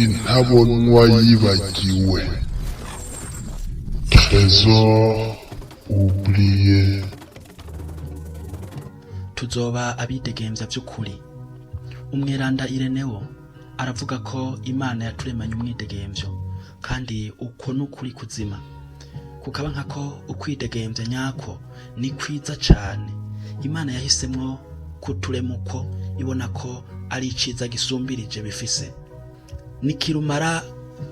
Intabonwa yibagiwe, Trésor oublié. Tuzoba abidegemvya vy'ukuri. Umweranda Ireneo aravuga ko Imana yaturemanye umwidegemvyo, kandi uko n'ukuri kuzima, kukaba nkako ukwidegemvya nyako ni kwiza cane. Imana yahisemwo kuturema uko ibona ko ari iciza gisumbirije bifise, ni kirumara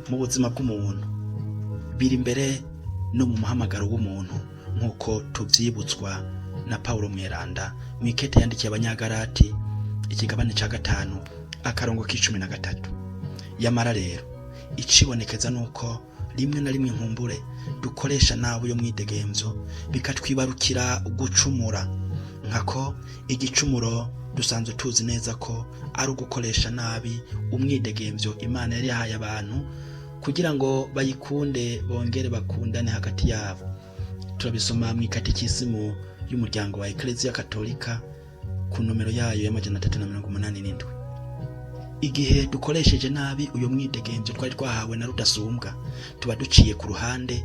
mu buzima bw'umuntu, biri imbere no mu muhamagaro w'umuntu, nk'uko tuvyibutswa na Paulo Mweranda mw'ikete yandikiye Abanyagarati, ikigabane ca 5, akarongo k'13. Yamara rero icibonekeza nuko rimwe na rimwe nkumbure dukoresha nabi uyo mwidegemvyo, bikatwibarukira gucumura, nkako igicumuro dusanzwe tuzi neza ko ari ugukoresha nabi umwidegemvyo Imana yari yahaye abantu kugira ngo bayikunde bongere bakundane hagati yabo. Turabisoma mw'ikatikisimu y'umuryango wa Eklezia Katolika ku nomero yayo ya 387. Igihe dukoresheje nabi uyo mwidegemvyo twari twahawe na Rudasumbwa, tuba duciye ku ruhande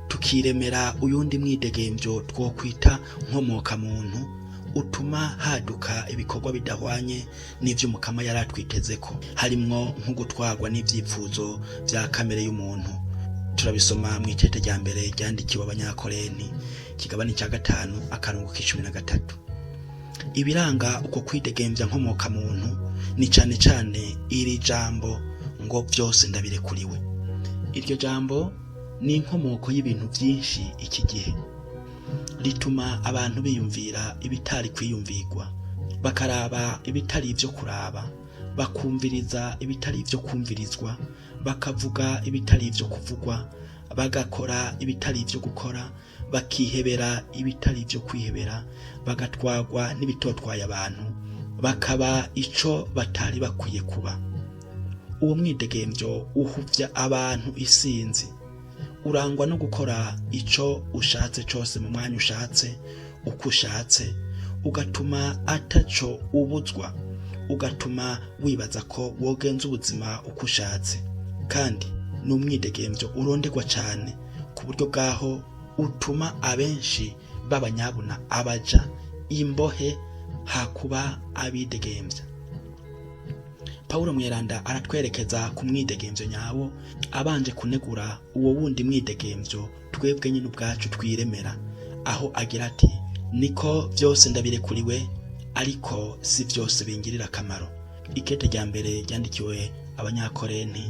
tukiremera uyundi mwidegemvyo twokwita nkomoka muntu, utuma haduka ibikorwa bidahwanye n'ivy'Umukama yari atwitezeko, harimwo nko gutwarwa n'ivyipfuzo vya kamere y'umuntu. Turabisoma mw'ikete rya mbere ryandikiwe Abanyakorenti, ikigabane ca 5, akarongo k'13. Ibiranga uko kwidegemvya nkomoka muntu ni cane cane iri jambo ngo "Vyose ndabirekuriwe". Iryo jambo ni inkomoko y'ibintu vyinshi iki gihe. Rituma abantu biyumvira ibitari kwiyumvirwa, bakaraba ibitari ivyo kuraba, bakumviriza ibitari ivyo kumvirizwa, bakavuga ibitari ivyo kuvugwa, bagakora ibitari ivyo gukora, bakihebera ibitari ivyo kwihebera, bagatwarwa n'ibitotwaye abantu, bakaba ico batari bakwiye kuba. Uwo mwidegemvyo uhuvya abantu isinzi, urangwa no gukora ico ushatse cose, mu mwanya ushatse, uko ushatse, ugatuma ataco ubuzwa, ugatuma wibaza ko wogenza ubuzima uko ushatse. Kandi ni umwidegemvyo uronderwa cane, ku buryo bwaho utuma abenshi b'abanyabuna abaja imbohe hakuba abidegemvya. Pawulo Mweranda aratwerekeza ku mwidegemvyo nyawo, abanje kunegura uwo wundi mwidegemvyo twebwe nyine ubwacu twiremera, aho agira ati: "Niko vyose ndabirekuriwe, ariko si vyose bingirira akamaro." Ikete rya mbere ryandikiwe Abanyakorenti,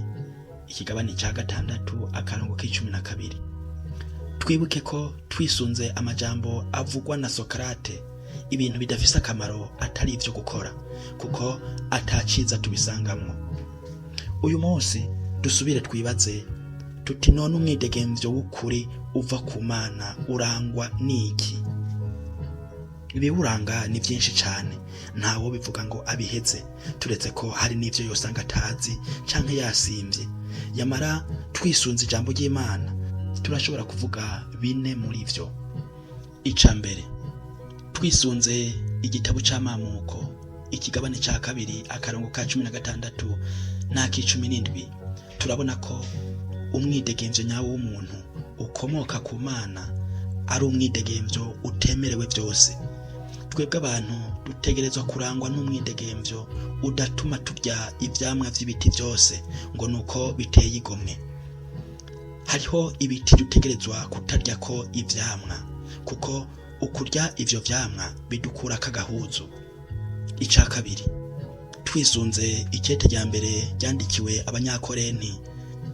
ikigabane ca 6, akarongo k'12. Twibuke ko twisunze amajambo avugwa na Sokrate, ibintu bidafise akamaro atari ivyo gukora, kuko ataciza tubisangamwo. Uyu munsi dusubire twibaze tuti: none umwidegemvyo w'ukuri uva ku Mana urangwa n'iki? Ibiwuranga ni vyinshi cane, ntawo bivuga ngo abiheze, turetse ko hari n'ivyo yosanga atazi canke yasimvye. Yamara twisunze ijambo ry'Imana, turashobora kuvuga bine muri vyo. Ica mbere, twisunze igitabo c'Amamuko, ikigabane ca 2, akarongo ka 16 n'ak'icumi n'indwi, turabona ko umwidegemvyo nyawo w'umuntu ukomoka ku Mana ari umwidegemvyo utemerewe vyose. Twebwe abantu dutegerezwa kurangwa n'umwidegemvyo udatuma turya ivyamwa vy'ibiti vyose ngo nuko biteye igomwe. Hariho ibiti dutegerezwa kutaryako ivyamwa, kuko ukurya ivyo vyamwa bidukurako agahuzu. Ica kabiri, twisunze ikete rya mbere ryandikiwe Abanyakorenti,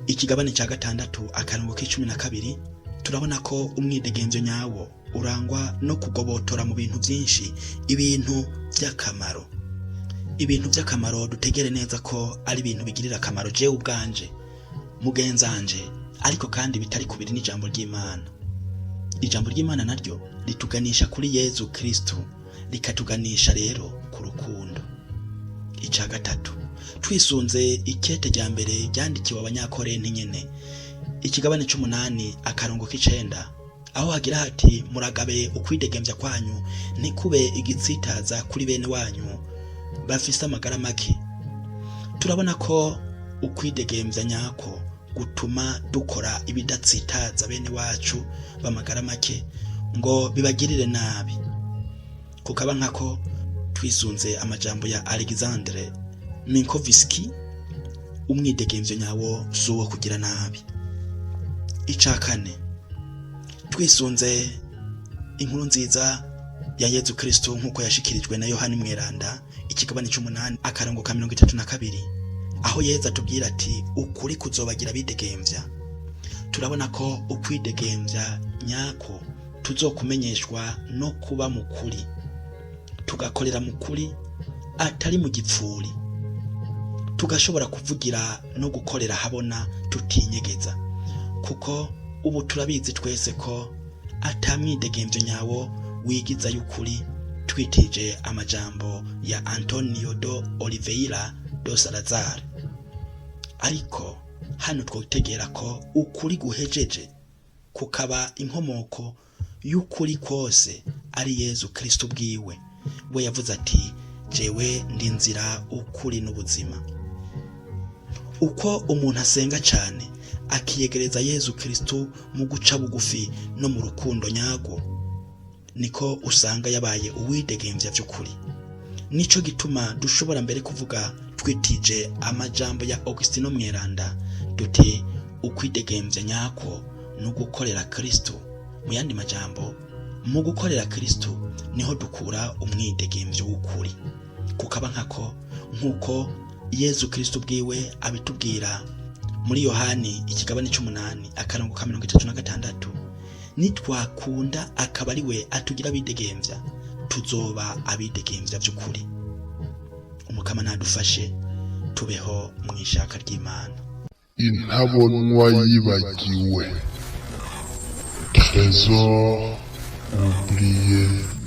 ikigabane ca 6, akarongo k'12, turabona ko umwidegemvyo nyawo urangwa no kugobotora mu bintu vyinshi ibintu vy'akamaro. Ibintu vy'akamaro, dutegere neza ko ari ibintu bigirira akamaro jewe ubwanje, mugenzanje, ariko kandi bitari kubiri n'ijambo ry'Imana. Ijambo ry'Imana naryo rituganisha kuri Yezu Kristu, rikatuganisha rero ku rukundo. Ica gatatu, twisunze ikete rya mbere ryandikiwe Abanyakorenti nyene, ikigabane c'umunani, akarongo k'9, aho hagira hati: "Muragabe ukwidegemvya kwanyu ntikube igitsitaza kuri bene wanyu bafise amagara make." Turabona ko Ukwidegemvya nyako gutuma dukora ibidatsitaza bene wacu b'amagara make ngo bibagirire nabi. Kukaba nkako, twisunze amajambo ya Alexandre Minkovski, umwidegemvyo nyawo si uwo kugira nabi. Ica kane, twisunze inkuru nziza ya Yezu Kristo nk'uko yashikirijwe na Yohani Mweranda, ikigabane c'umunani, akarongo ka 32, aho Yezu atubwira ati: "Ukuri kuzobagira abidegemvya", turabona ko ukwidegemvya nyako tuzokumenyeshwa no kuba mu kuri, tugakorera mu kuri atari mu gipfuri, tugashobora kuvugira no gukorera habona tutinyegeza, kuko ubu turabizi twese ko ata mwidegemvyo nyawo wigiza y'ukuri, twitije amajambo ya Antonio do Oliveira do Salazar. Ariko hano twotegera ko ukuri guhejeje kukaba inkomoko y'ukuri kose ari Yezu Kristo ubwiwe. We yavuze ati: "Jewe ndi inzira, ukuri n'ubuzima." Uko umuntu asenga cyane, akiyegereza Yezu Kristo mu guca bugufi no mu rukundo nyarwo, niko usanga yabaye uwidegemvya vy'ukuri. Nico gituma dushobora mbere kuvuga, twitije amajambo ya Augustino Mweranda, duti: "Ukwidegemvya nyako no gukorera Kristo." Mu yandi majambo, mu gukorera Kristo niho dukura umwidegemvyo w'ukuri. Kukaba nkako, nk'uko Yezu Kristo ubwiwe abitubwira muri Yohani ikigabane c'umunani, akarongo ka 36: "Nitwakunda akaba ari we atugira abidegemvya, tuzoba abidegemvya vy'ukuri." Umukama nadufashe tubeho mu ishaka ry'Imana. Intabonwa yibagiwe, trésor oublié.